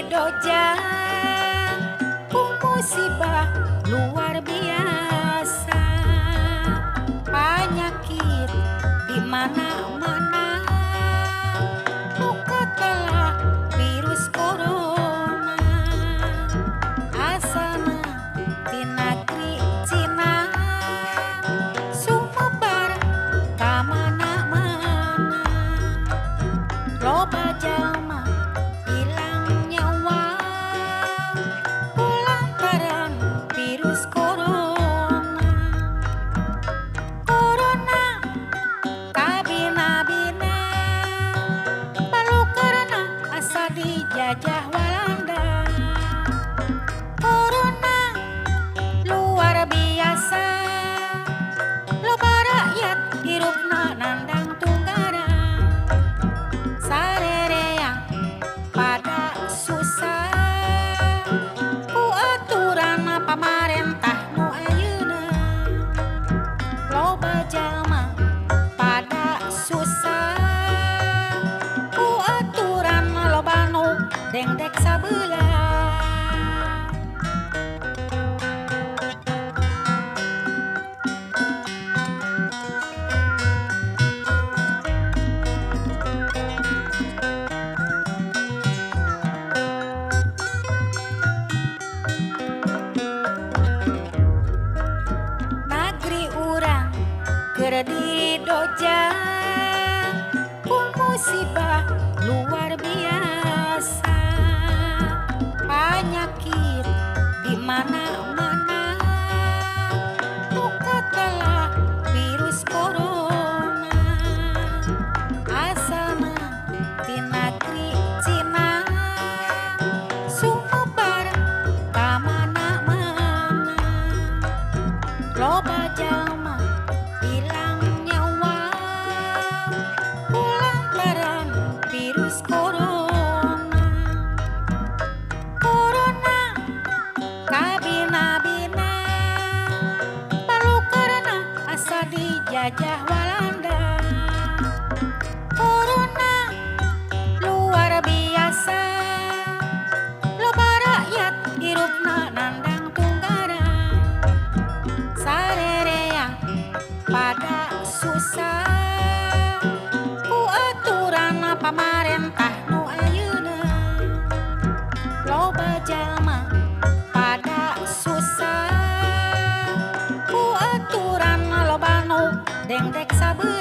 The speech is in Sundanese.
didojang ku musibah luar biasa. Panyakit di mana-mana nu katelah virus corona. Asalna ti nagri Cina sumebar ka mana-mana. Loba jalma hilang nyawa kulantaran virus corona. Corona kabina-bina balukarna asa dijajah Walanda. Corona luar biasa loba rakyat hirupna nandang tunggara. Sarerea pada susah ku aturan pamarentah nu ayeuna. Loba jalma pada susah ku aturan loba nu dengdek sabelah. Nagri urang keur didojang ku musibah luar biasa. Panyakit di mana-mana nu katelah virus corona. Asalna ti nagri Cina sumebar ka mana-mana. Loba jalma hilang nyawa kulantaran virus corona. Corona kabina-bina balukarna asa dijajah Walanda. Corona luar biasa loba rakyat hirupna nandang tunggara. Sarerea pada susah ku aturan pamarentah nu ayeuna. Loba jalma pada susah ku aturan loba nu dengdek sabelah.